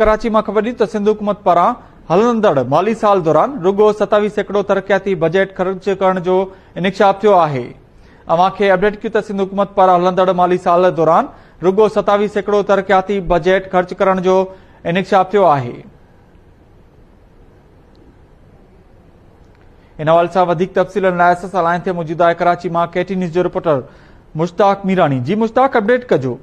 ڪراچي مان خبر ڏني ته سنڌ حڪومت پاران هلندڙ مالي سال دوران رڳو 27% ترقياتي بجيٽ خرچ ڪرڻ جو انڪشاف ٿيو آهي. اوهان کي اپڊيٽ ڪيون ته سنڌ حڪومت پاران هلندڙ مالي سال دوران رڳو 27% ترقياتي بجيٽ خرچ ڪرڻ جو انڪشاف ٿيو آهي. ان حوالي سان وڌيڪ تفصيلن لاء اسان سان لائين تي موجود آهي ڪراچي مان ڪي ٽي نيوز جو رپورٽر مشتاق ميراڻي. جي مشتاق اپڊيٽ ڪجو.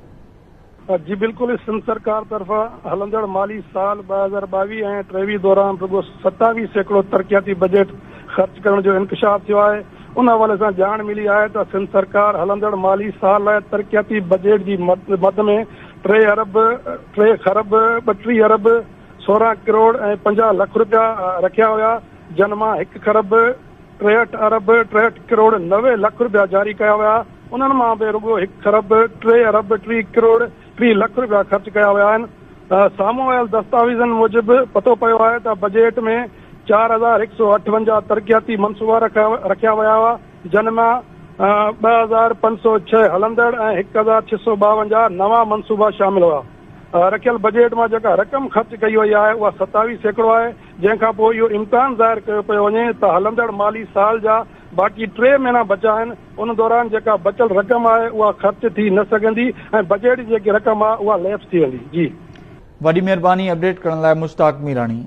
جي بلڪل سنڌ سرڪار طرفان هلندڙ مالي سال 2022 ۽ 23 دوران رڳو 27% ترقياتي بجيٽ خرچ ڪرڻ جو انڪشاف ٿيو آهي ان حوالي سان ڄاڻ ملي آهي ته سنڌ سرڪار هلندڙ مالي سال لاء ترقياتي بجيٽ جي مد ۾ ٽي ارب ٽي کرب 32 ارب 16 ڪروڙ ۽ 50 لک رپيا رکيا هيا جن مان هڪ کرب 63 ارب 63 ڪروڙ 90 لک رپيا جاري ڪيا ويا، انهن مان به رڳو هڪ کرب ٽي ارب 30 ڪروڙ 30 لک رپيا خرچ ڪيا ويا آهن. سامهون آيل دستاويزن موجب پتو پيو آهي ته بجيٽ ۾ 4158 ترقياتي منصوبا رکيا ويا هئا، جن مان 2506 هلندڙ ۽ 1652 نوان منصوبا شامل هئا. رکيل بجيٽ مان جيڪا رقم خرچ ڪئي وئي آهي اها 27% آهي، جنهن کان پوء اهو امڪان ظاهر ڪيو پيو وڃي ته هلندڙ مالي سال جا باقي ٽي مهينا بچا آهن، ان دوران جيڪا بچيل رقم آهي اها خرچ ٿي نه سگهندي ۽ بجيٽ جي جيڪي رقم آهي اها ليپس ٿي ويندي. جي. وڏي مهرباني اپڊيٽ ڪرڻ لاء مشتاق ميراڻي.